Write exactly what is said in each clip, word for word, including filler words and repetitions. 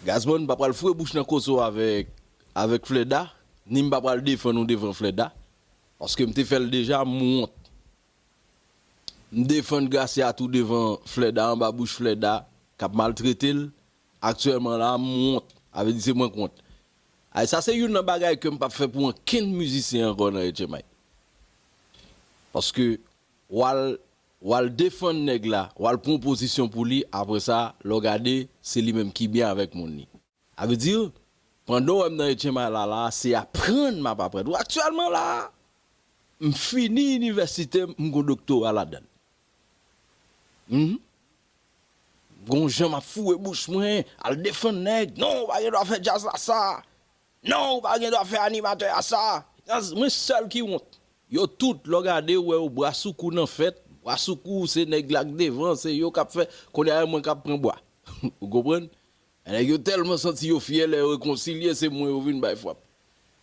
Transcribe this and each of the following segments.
Gazman, m pa pral foure bouch nan koze w avèk, avèk Fleda, ni m pa pral defann ou devan Fleda, paske m te fè l deja, m wont. M defann Gracia tou devan Fleda, anba bouch Fleda, k ap maltrete l. Aktyèlman la, m wont. Sa vle di se mwen k wont. Ay, sa se youn nan bagay ke m p ap fè pou ankenn mizisyen ankò nan H M I. Paske w al, w al defann nèg la, w al pran pozisyon pou li, apre sa, lè w gade, se li menm ki byen avèk moun li. Sa vle di, pandan w wè m nan H M I la, la, se aprann m ap aprann. Ou aktyèlman la, m fini inivèsite m, m gon doktora ladan l. Mhm. Gon jan m ap foure bouch mwen, al defann nèg. Non, ou pa gen dwa fè djaz la sa. Non, ou pa gen dwa fè animatè a sa. Mwen sèl ki wont. Yo tout, lè w gade, ou wè yo bwa sou kou nan fèt. Bwa sou kou, se nèg la k devan, se yo k ap fè. Kounye a, mwen k ap pran bwa. Ou konprann? Nèg yo tèlman santi yo fyè lè yo rekonsilye, se mwen yo vin bay frap.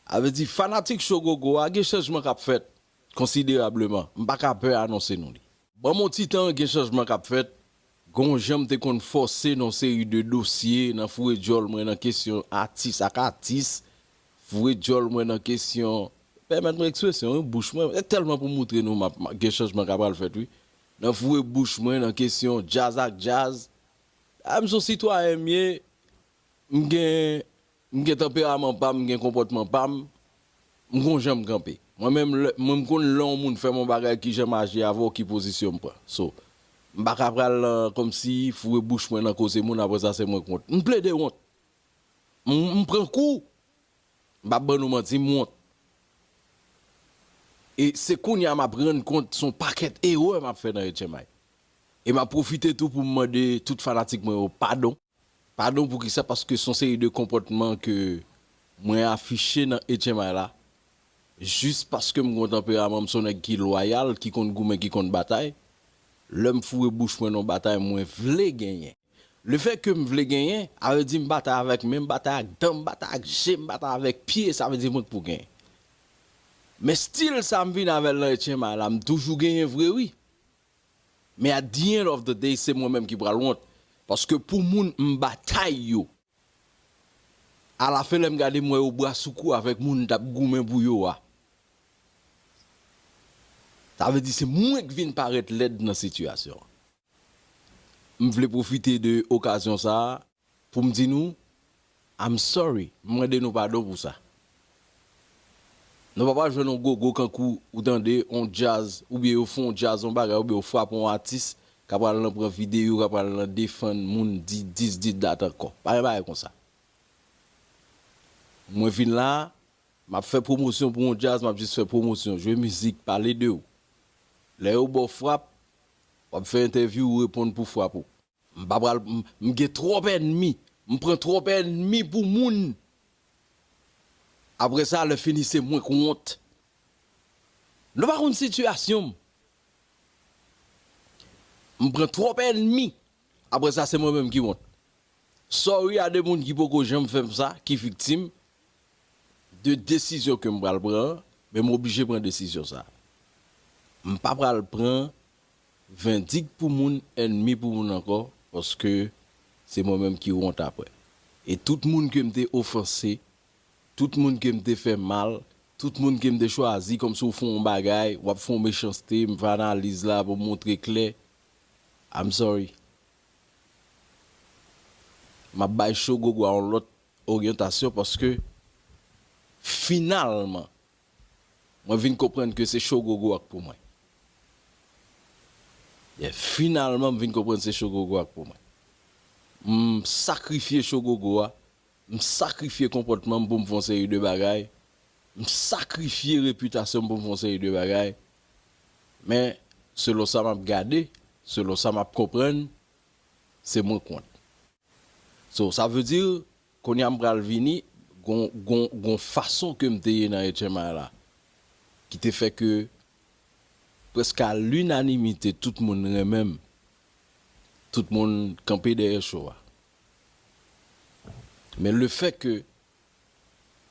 Sa vle di, fanatik Show Gogo a, gen chanjman k ap fèt konsiderableman. M pa ka pè anonse nou li. Ban m yon ti tan, gen chanjman k ap fèt. Gon jan m te konn fòse nan yon seri de dosye, nan foure djòl mwen nan kesyon atis ak atis, foure djòl mwen nan kesyon, pèmèt mwen ekspresyon wi, bouch mwen, e tèlman pou moutre nou m ap, m ap, gen chanjman k ap pral fèt wi. Nan foure bouch mwen nan kesyon djaz ak djaz. A, m se yon sitwayen m ye, m gen, m gen tanperaman pa m, m gen konpòtman pa m, m gon jan m kanpe. Mwen menm, lè, mwen m konn lè yon moun fè m yon bagay ki jan m aji avè w, ki pozisyon m pran. So, m pa ka pral nan, kòmsi, foure bouch mwen nan koze moun, apre sa se mwen k wont. M plede wont. M, m pran kou. M p ap ban nou manti, m wont. E se kounye a m ap rann kont se yon pakèt erè m ap fè nan H M I. E m ap pwofite tou pou m mande tout fanatik mwen yo padon. Padon pou kisa? Paske se yon seri de konpòtman ke mwen afiche nan H M I la. Jis paske m gon tanperaman, m se yon nèg ki lwayal, ki konn goumen, ki konn batay. Lè m foure bouch mwen nan yon batay, mwen vle genyen. Lefètke m vle genyen, sa vle di m batay avèk men, m batay ak dan, m batay ak je, m batay avèk pye, sa vle di mwen k pou genyen. Men stil sa m vin avè l nan H M I la, m toujou genyen vre wi. Men at the end of the day, se mwen menm ki pral wont. Paske pou moun m batay yo, alafen lè m gade m wè yo bwa sou kou avèk moun m t ap goumen pou yo a. Sa vle di se mwen k vin parèt lèd nan sitiyasyon an. M vle pwofite de okazyon sa a pou m di nou, I'm sorry, m mande nou padon pou sa. Nou pa pral jwenn yon gogo kankou ou tande yon djaz, oubyen yo fè yon djaz, yon bagay, oubyen yo frape yon atis, k ap pral nan pran videyo, k ap pral nan defann moun di dis, di dat ankò. Pa gen bagay konsa. Mwen vin la, m ap fè pwomosyon pou yon djaz, m ap jis fè pwomosyon, jwe mizik, pale de w. Lè yo ba w frap, w ap fè entèvyou, ou reponn pou frap ou. M pa pral, m, m gen twòp ènmi. M pran twòp ènmi pou moun. Apre sa, lè fini, se mwen k wont. Nou pa konn sitiyasyon m. M pran twòp ènmi. Apre sa, se mwen menm ki wont. Sorry a de moun ki poko janm fè m sa, ki viktim de desizyon ke m pral pran an, men m oblije pran desizyon sa. M pa pral pran vendik pou moun, ènmi pou moun ankò, paske se mwen menm ki wont apre. E tout moun ke m te ofanse, tout moun ke m te fè mal, tout moun ke m te chwazi kòmsi w fè yon bagay, w ap fè yon mechanste, m fè analiz la pou m montre klè. I'm sorry. M ap bay Show Gogo a yon lòt oryantasyon paske finalman, mwen vin konprann ke se Show Gogo a k pou mwen. Yeah, finalman, m vin konprann se Show Gogo a k pou mwen. M sakrifye Show Gogo a, m sakrifye konpòtman m pou m fè yon seri de bagay, m sakrifye repitasyon m pou m fè yon seri de bagay. Men, selon sa m ap gade, selon sa m ap konprann, se mwen k wont. So, sa vle di, kounye a m pral vini, gon, gon, gon fason ke m te ye nan H M I la, ki te fè ke prèske a linanimite, tout moun renmen m, tout moun kanpe dèyè Show a. Men lefètke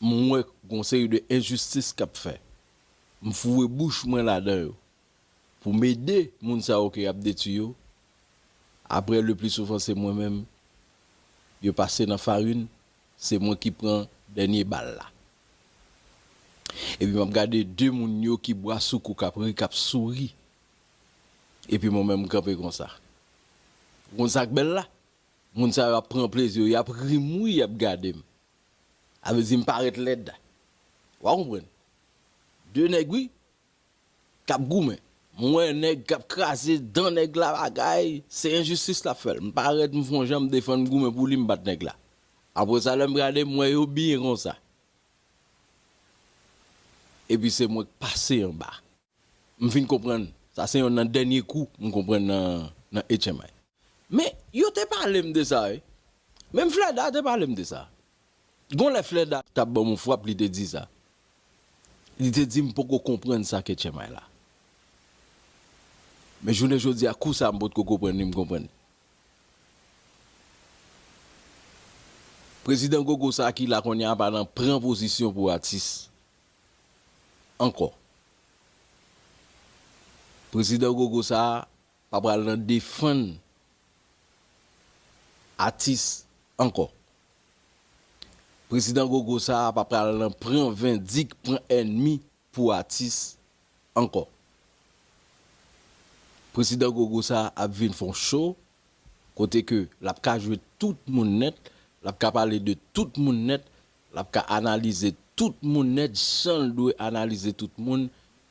m wè gon seri de enjistis k ap fè, m foure bouch mwen ladan yo, pou m ede moun sa yo ke y ap detwi yo, apre, le pli souvan, se mwen menm yo pase nan farin, se mwen ki pran dènye bal la. Epi m ap gade de moun yo ki bwa sou kou, k ap ri, k ap souri. Epi mwen menm m kanpe konsa. Ou konn sa k bèl la? Moun sa yo ap pran plezi yo, y ap ri m wi, y ap gade m. Sa vle di m parèt lèd. W a konprann? De nèg wi, k ap goumen. M wè nèg k ap kraze dan nèg la bagay, se enjistis l ap fè l. M parèt, m fè yon jan, m defann, m goumen pou li, m bat nèg la. Apre sa, lè m gade, m wè yo byen konsa. Epi se mwen k pase anba. M fin konprann. Sa se yonn nan dènye kou m konprann nan, nan H M I. Men, yo te pale m de sa, wi. Menm Flèda te pale m de sa. Gon lè Flèda t ap ban m yon frap, li te di sa. Li te di m poko konprann sa k H M I la. Men jounen jodi a, kou sa m potko konprann li, m konprann. Prezidan Gogo sa ki la kounye a pa nan pran pozisyon pou atis ankò. Prezidan Gogo sa pa pral nan defann atis ankò. Prezidan Gogo sa pa pral nan pran vendik, pran ènmi pou atis ankò. Prezidan Gogo sa ap vin fè yon show kote ke l ap ka jwe tout moun nèt, l ap ka pale de tout moun nèt, l ap ka analize tout moun nèt jan l dwe analize tout moun.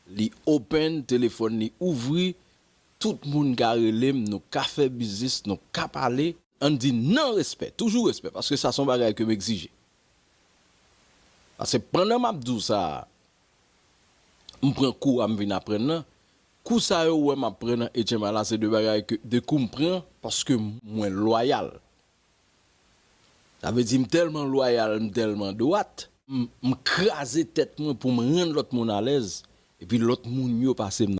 Li open, telefòn li ouvri, tout moun ka rele m, nou ka fè biznis, nou ka pale. Ann di nan respè, toujou respè, paske sa se yon bagay ke m egzije. Paske pandan m ap di w sa, m pran kou a m vin aprann nan. Kou sa yo wè m ap pran nan H M I la, se de bagay ke, de kou m pran, paske mwen lwayal. Sa vle di m tèlman lwayal, m tèlman dwat, m, m kraze tèt mwen pou m rann lòt moun alèz, epi lòt moun yo pase m